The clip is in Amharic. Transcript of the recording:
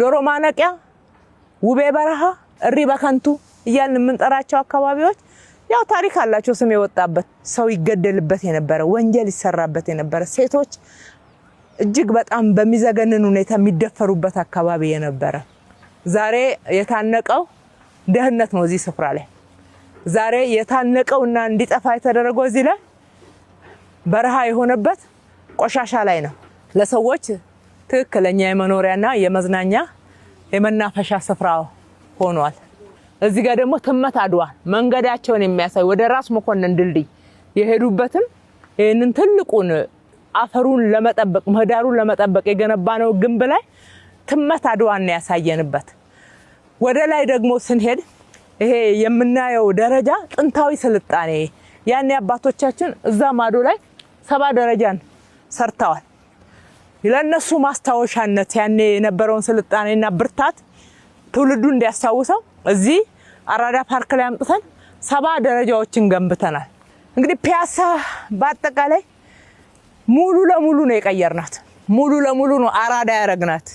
ዶሮ ማነቂያ፣ ውቤ በረሃ፣ እሪ በከንቱ እያልን የምንጠራቸው አካባቢዎች ያው ታሪክ አላቸው። ስም የወጣበት፣ ሰው ይገደልበት የነበረ፣ ወንጀል ይሰራበት የነበረ፣ ሴቶች እጅግ በጣም በሚዘገንን ሁኔታ የሚደፈሩበት አካባቢ የነበረ፣ ዛሬ የታነቀው ድህነት ነው። እዚህ ስፍራ ላይ ዛሬ የታነቀው እና እንዲጠፋ የተደረገው እዚህ ላይ በረሃ የሆነበት ቆሻሻ ላይ ነው። ለሰዎች ትክክለኛ የመኖሪያና የመዝናኛ የመናፈሻ ስፍራ ሆኗል። እዚህ ጋር ደግሞ ትመት አድዋ መንገዳቸውን የሚያሳይ ወደ ራስ መኮንን ድልድይ የሄዱበትም ይህንን ትልቁን አፈሩን ለመጠበቅ፣ ምህዳሩን ለመጠበቅ የገነባነው ግንብ ላይ ትመት አድዋን ያሳየንበት። ወደ ላይ ደግሞ ስንሄድ ይሄ የምናየው ደረጃ ጥንታዊ ስልጣኔ፣ ያኔ አባቶቻችን እዛ ማዶ ላይ 70 ደረጃን ሰርተዋል። ለእነሱ ማስታወሻነት ያኔ የነበረውን ስልጣኔና ብርታት ትውልዱ እንዲያስታውሰው እዚህ አራዳ ፓርክ ላይ አምጥተን 70 ደረጃዎችን ገንብተናል። እንግዲህ ፒያሳ በአጠቃላይ ሙሉ ለሙሉ ነው የቀየርናት። ሙሉ ለሙሉ ነው አራዳ ያረግናት።